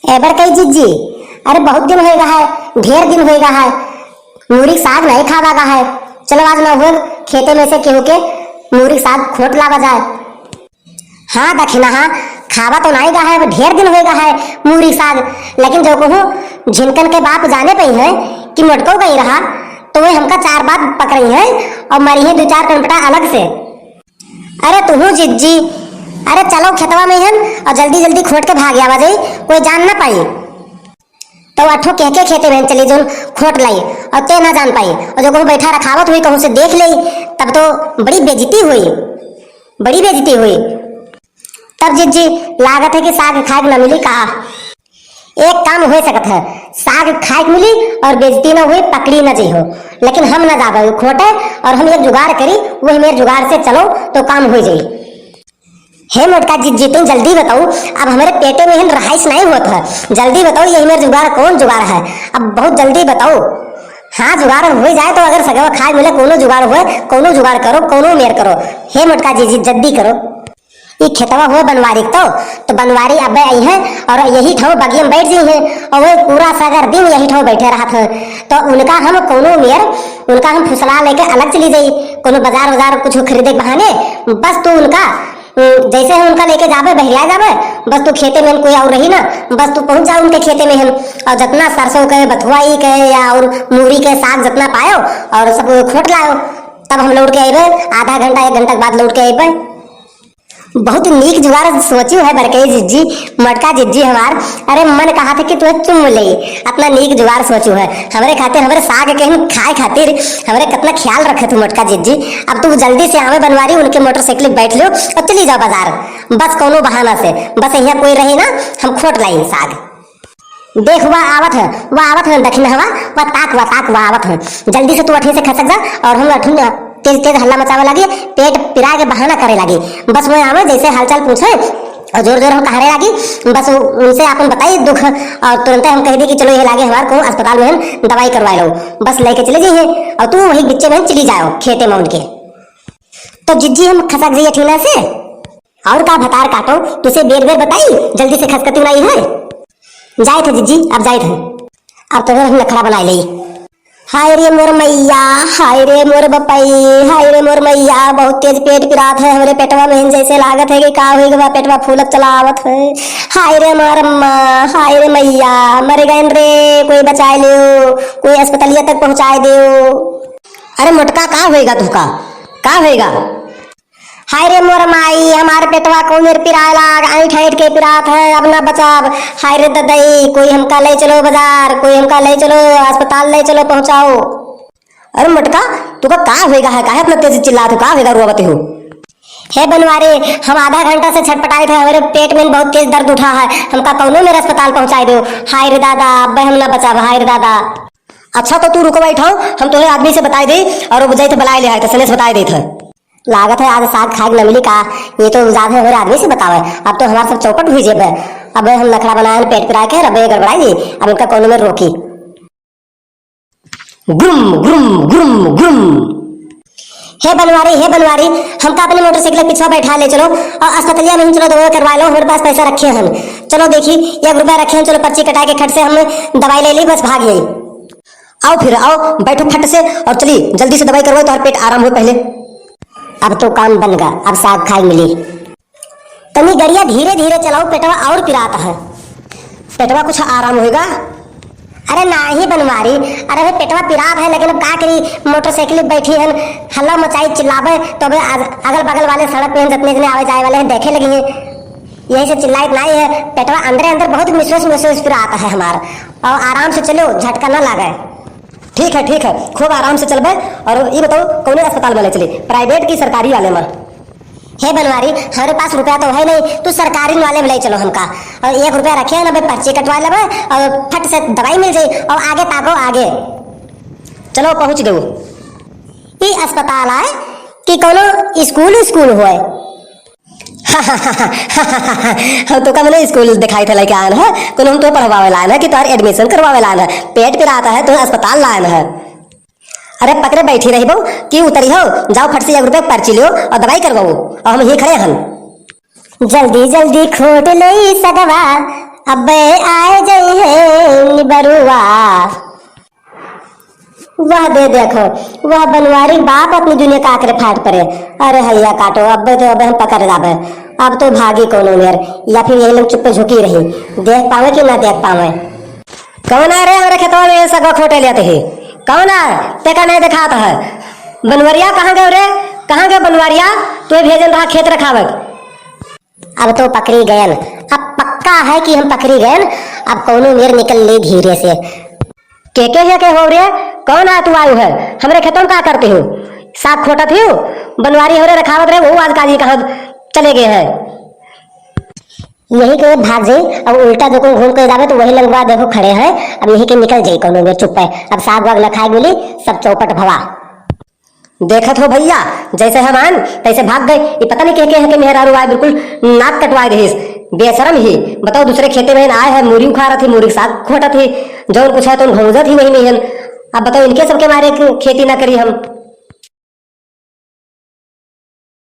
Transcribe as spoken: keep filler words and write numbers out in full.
एबर कई जिज्जी, अरे बहुत दिन होएगा है, ढेर दिन होएगा है, मूरी साग नहीं खावा गा है। चलो आज ना हुए खेते में से केहू के मूरी साग खोट लावा जाए। हाँ दखिनहा, खावा तो नहीं गा है, अब ढेर दिन होएगा है मूरी साग, लेकिन जो कहूँ झिनकन के बाप जाने पई है कि मोटको गई रहा, तो वे हमका चार बात पकड़ई है और मरी है दो चार कनपटा अलग से। अरे तुहू जिज्जी, अरे चलो खेतवा में हम और जल्दी जल्दी खोट के भाग आवा जाई, कोई जान ना पाई। तो अठो के के खेते में चली जोन खोट लाई और ते ना जान पाई, और जो कहूँ बैठा रखावत हुई कहूँ से देख ले, तब तो बड़ी बेइज्जती हुई, बड़ी बेइज्जती हुई। तब जिज्जी, लागत है कि साग खाए के ना मिली का? एक काम हो सकत है, साग खाए के मिली और बेइज्जती ना हुई, पकड़ी ना जइहो, लेकिन हम ना जाबे खोटे, और हम एक जुगाड़ करी, वही मेरे जुगाड़ से चलो तो काम हो जाई। हे मोटका जिज्जी, तुम जल्दी बताओ, अब हमारे पेटे में हम रहाइश नहीं होत है, जल्दी बताओ यही मेरे जुगाड़ कौन जुगाड़ है, अब बहुत जल्दी बताओ। हाँ जुगाड़ हो जाए तो अगर सगवा खाए मिले, कोनो जुगाड़ होए, कोनो जुगाड़ करो, कोनो मेर करो। हे मोटका जिज्जी जल्दी करो। ई खेतवा हुआ बनवारी के तो, तो बनवारी अबे आई है और यही ठाव बगिया में बैठ जाई है और वो पूरा सगर दिन यही ठाव बैठे रहत है। तो उनका हम कोनो मेर, उनका हम फुसला लेके अलग चली जाई, कोनो बाजार वाजार कुछ खरीदे के बहाने। बस तू उनका, उम, जैसे हम उनका लेके जाबे, बहरिया जाबे, बस तू खेते में कोई और रही ना, बस तू पहुँच जाओ उनके खेते में हम, और जितना सरसों के, बथुआई के या और मूरी के साग जितना पायो और सब खोट लाओ, तब हम लौट के अइबे, आधा घंटा एक घंटा के बाद लौट के अइबे। बहुत नीक जुगाड़ सोचू है बड़कई जिज्जी, मोटका जिज्जी हमार। अरे मन कहा था कि तुहे चुम ले, अपना नीक जुगाड़ सोचू है हमरे खातिर, हमरे साग के हम खाए खातिर, हमरे कितना ख्याल रखे तू मोटका जिज्जी। अब तू जल्दी से आवे बनवारी, उनके मोटरसाइकिल पे बैठ लो और चली जाओ बाजार, बस कोनो बहाना से, बस यहाँ कोई रहे ना, हम खोट लाई साग। देख, वह आवत है, वह आवत है दखिनहवा, वह ताक, वह ताक, वह आवत है। जल्दी से तू अठिन से खसक जा और हम अठिन तेज तेज हल्ला मचावे लागी, पेट पिराए के बहाना करे लागी। बस वह आवे, जैसे हालचाल पूछे और जोर जोर हम कहरे लागी, बस उ-, उनसे आपन बताई दुख और तुरंते हम कह दी कि चलो ये लागे हमार को अस्पताल में हम दवाई करवाए लो, बस लेके चले जाइए और तू वही बिच्चे में चली जाओ खेते में उनके। तो जिज्जी हम खसक जाइए अठिना से। और का भतार काटो, तुसे बेर बेर बताई, जल्दी से खसकती नहीं है। जाइत है जिज्जी, अब जाइत है। अब तो हम नखड़ा बनाए लेई। हाय रे मोर मैया, हाय रे मोर बपई, हाय रे मोर मैया, बहुत तेज पेट पिरात है हमरे पेटवा में, जैसे लागत है कि का होई गवा, पेटवा फूलत चला आवत है। हाय रे मोर अम्मा, हाय रे मैया, मर गयन रे, कोई बचाए लियो, कोई अस्पतालिया तक पहुँचाए दियो। अरे मोटका, का होएगा तुहका, का होएगा? हाय रे मोर माई, हमार पेटवा कौन मेर पिराए लाग, ऐंठ ऐंठ के पिरात है, अब ना बचाब। हाय रे ददई, कोई हमका ले चलो बाजार, कोई हमका ले चलो अस्पताल, ले चलो पहुँचाओ। अरे मोटका, तुका का होएगा है, काहे अपना तेज चिल्लात हो, का होएगा, रोवत हो? हे बनवारी, हम आधा घंटा से छटपटाइत है, हमरे पेट में बहुत तेज दर्द उठा है, हमका कौनो मेर अस्पताल पहुँचाए दो। हाय रे दादा, अब हम ना बचाब, हाय रे दादा। अच्छा तो तू रुको बैठाओ, हम तोहरे आदमी से बताए दे और वो जाइत बुलाए ले आए तो सनेस बताए देत है। लागत है आज साग खाए के न मिली का, ये तो जात है हमारे आदमी से बतावे। अब तो हमार सब चौपट हुई जेबे। अब हम नखड़ा बनाए पेट पिराए के, अब ये गड़बड़ाई जी, अब इनका कौनो में रोकी। ग्रुम, ग्रुम, ग्रुम, ग्रुम। हे बनवारी, हे बनवारी, हमका अपने मोटरसाइकिल के पिछवा बैठा ले चलो और अस्पतालिया में ही चलो दवाई करवा लो, हमारे पास पैसा रखे हैं। चलो देखी, एक रुपया रखे हैं, चलो पर्ची कटा के खट से हम दवाई ले ली, बस भाग गई। आओ फिर, आओ, बैठो फट से और चली, जल्दी से दवाई करवाओ, तुम्हारा पेट आराम हो पहले। अब तो काम बन गा, अब साग खाए मिली। तनी गड़िया धीरे धीरे चलाओ, पेटवा और पिरात है। पेटवा कुछ आराम होएगा? अरे नाही बनवारी, अरे भाई पेटवा पिरात है, लेकिन अब का करी, मोटरसाइकिल पे बैठी है, हल्ला मचाई चिल्लावे, तो अबे अग-, अगल बगल वाले सड़क पे हैं, जितने जने आवे जाए वाले हैं, देखे लगी हैं, यही से चिल्लाइत नाही है। पेटवा अंदरे अंदर बहुत मिसोस मिसोस पिरात है हमार, और आराम से चलो, झटका ना लागे। ठीक है, ठीक है, खूब आराम से चलबे। और ये बताओ, कौने अस्पताल में ले चली, प्राइवेट की सरकारी वाले में? हे बनवारी, हमारे पास रुपया तो है नहीं, तू सरकारी वाले में ले चलो हमका। और एक रुपया रखे है ना, भाई पर्ची कटवा लेबे और फट से दवाई मिल जाई। और आगे ताको, आगे। चलो, पहुँच गयो। ई अस्पताल है कि कोनो स्कूल, स्कूल होए? हम तो का मने स्कूल दिखाई थे लेके आन है, कोनो हम तो पढ़वावे लान है कि तोहर एडमिशन करवावे लान है, पेट पिरात है तो अस्पताल लान है। अरे पकड़े बैठी रहिबो कि उतरी हो, जाओ फट से एक रुपया पर्ची लियो और दवाई करवाओ, और हम यहीं खड़े हन। जल्दी जल्दी खोट लेई सगवा, अबे आए जइहे निबरुआ। वह दे देखो, वह बनवारी बाप अपनी दुनिया का आखिरी फाट परे। अरे हैया काटो, अबे तो अबे हम पकड़ जाबे। अब तो भागी कौनो मेर, या फिर यही लोग चुप्पे झुकी रही, देख पावे कि ना देख पावे। कौन आ रे हमरे खेतवा में सगा खोटे लेते ही? कौन आ? तेका नहीं दिखात है। बनवरिया कहाँ गए रे? कहाँ गए बनवरिया? तू भेजन रहा खेत रखावत। अब तो पकड़ी गयन, अब पक्का है कि हम पकड़ी गयन। अब कौनो मेर निकल ले धीरे से। के के है के हो रे? कौन आ तू आयु है? हमरे खेतों में का करते हो? साग खोटत हो? बनवारी हो रे रखावत रहे, वो आज काजी कहाँ चले गए हैं? यही के भाग जाई, अब उल्टा जो कोई घूम के जावे तो वही लंगवा देखो खड़े हैं। अब यही के निकल जाई कौनो मेर चुप है। अब साग वाग न खाए गोली, सब चौपट भवा। देखत हो भैया, जैसे हम आन तैसे भाग गए। ये पता नहीं के के है के मेहरारू आए, बिल्कुल नाक कटवाए रहीस। बेशरम ही, बताओ दूसरे खेते में आए हैं, मूरी उखाड़त ही, मूरी के साग खोटत ही, जौन कुछ है तो घौंजत ही वही में हन। अब बताओ इनके सबके मारे खेती ना करी हम।